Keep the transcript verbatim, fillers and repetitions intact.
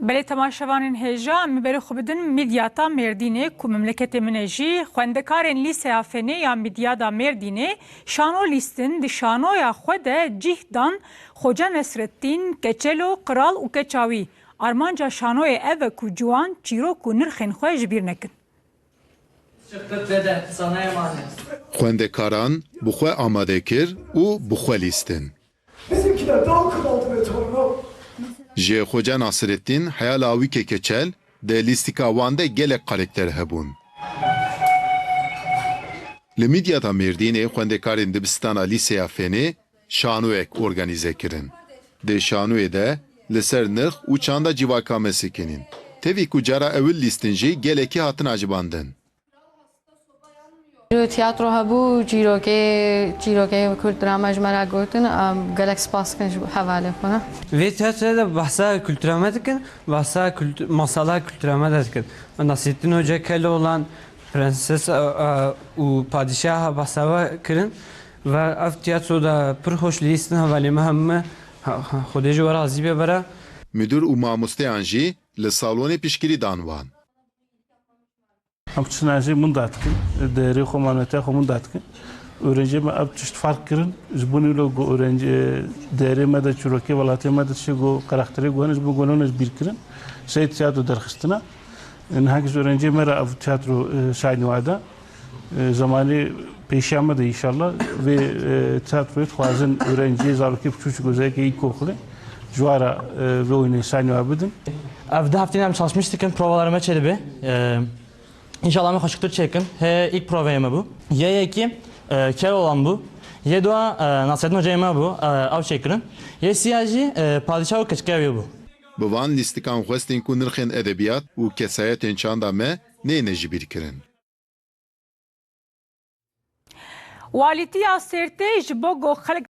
Belê temaşevanên hêja, em ê berê xwe bidin Midyata Mêrdînê ku memleketê min e jî. Xwendekarên Lîseya Fênê ya Midyada Mêrdînê şano lîstin, di şanoya xwe de cih dan Xoce Nesrettîn, Keçelo, Qral û Keça wî. Armanca şanoyê ev e ku ciwan çîrok û nirxên xwe ji bîr nekin. Çıktık dede, sana emanet. Xwendekaran bi xwe amade kir û bi xwe lîstin. Bizimkiler daha kraldı be torunum. Ji Xoce Nasreddîn heya lawîkê keçel, di lîstika wan de gelek karekter hebûn. Li Midyata Mêrdînê xwendekarên dibistana Lîseya Fênê şanoyek organîze kirin. Di şanoyê de li ser nirx û çanda civaka me sekinîn. Tevî ku cara ewil lîstin jî gelekî hatin acibandin. Tiyatro hebû, çîrokê, çîrokê kultura me ji me re gotin, em gelek spas dikin ji hevalê xwe. Vê tiyatroyê de behsa kultura me dikin, behsa masala kultura me de dikin. Nasrettin Hoca, Keloğlan, Prenses û Padîşaha behsa we kirin. Ve ev tiyatro de pir hoş lîstin hevalê me hemû Xwedê ji we razî be bere. Midir û mamosteyan jî li salonê piştgirî dan wan. Em çûna jî min datikin, derê xwe, malmetiya xwe min datikin. Öğrenciye me ev tişt fark kirin. Ji bo nîlo ku öğrenci derê me de çîrokê welatê me de tiştê ku karakterê ku hene ji bo ku hene ji bîr kirin. Sey tiyatro derxistina. Niha ku ji öğrenciye me re ev tiyatro şaynî wada. Zemanê pêşiya me de înşallah vê tiyatroyê dixwazin öğrenciyê zarokê piçûçik özellikle ilkokulê ji wa re vê oyunê şaynî wa bidin. Ev du hefteyên em çalışmiş dikin, provalara me çêdibe. Înşallah em ê xweşiktir çêkin. Hê ilk proveyê me bû. Yê yekî e, Keloğlan bû. Yê dua e, Nasreddin Hocayê me bû. E, ew çêkirin. Yê siya jî e, Padîşah û Keçikê wê bû. Bi van lîstikan xwestin ku nirxên edebiyat û kesayetên çanda me neyne jibîrkirin. Walîtiya Sêrtê ji bo ku xelk